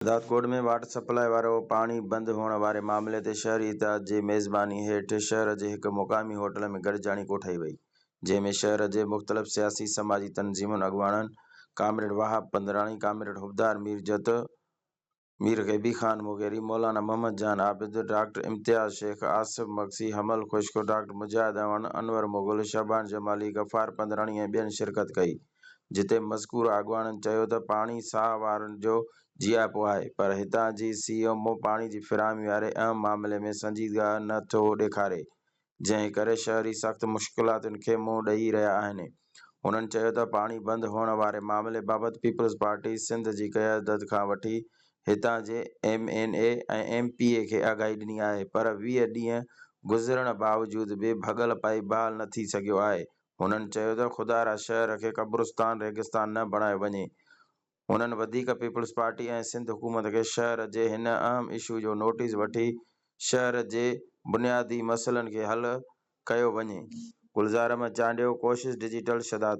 Shahdadkot ۾ water supply وارو پاڻي بند هئڻ واري معاملي تي شهري اتحاد جي ميزباني هيٺ شهر جي هڪ مقامي هوٽل ۾ گڏجاڻي ڪوٺائي وئي، جنهن ۾ شهر جي مختلف سياسي سماجي تنظيمن اڳواڻن ڪامريڊ وهاب پندراڻي، ڪامريڊ حبدار مير جت، مير غيبي خان مغيري، مولانا محمد جان عابد، ڊاڪٽر امتياز شيخ، آصف مگسي، حمل خشڪ، ڊاڪٽر مجاهد اعواڻ، انور مغل، شعبان جمالي، غفار پندراڻي ۽ ٻين شرڪت ڪئي. جتي مذڪوره اڳواڻن چيو ته پاڻي ساهه وارن جو جياپو آهي پر هتان جي سي ايم او پاڻي جي فراهمي واري اهم معاملي ۾ سنجيدگي نه ٿو ڏيکاري جنهن ڪري شهري سخت مشڪلاتن کي منهن ڏئي رهيا آهن هنن چيو ته پاڻي بند هئڻ واري معاملي بابت پيپلز پارٽي سنڌ جي قيادت کان وٺي هتان جي M N A ۽ M P A کي آگاهي ڏني آهي پر 20 ڏينهن گذرڻ باوجود به ڀڳل پائيپ بحال نه ٿي سگهيو آهي هنن چيو ته خدارا شهر کي قبرستان ريگستان نه بڻايو وڃي. هنن وڌيڪ پيپلز پارٽي ۽ سنڌ حڪومت کي شهر جي هن اهم اشو جو نوٽيس وٺي شهر جي بنيادي مسئلن کي حل ڪيو وڃي. گلزار احمد چانڊيو، ڪوشش ڊجيٽل، شھدادڪوٽ.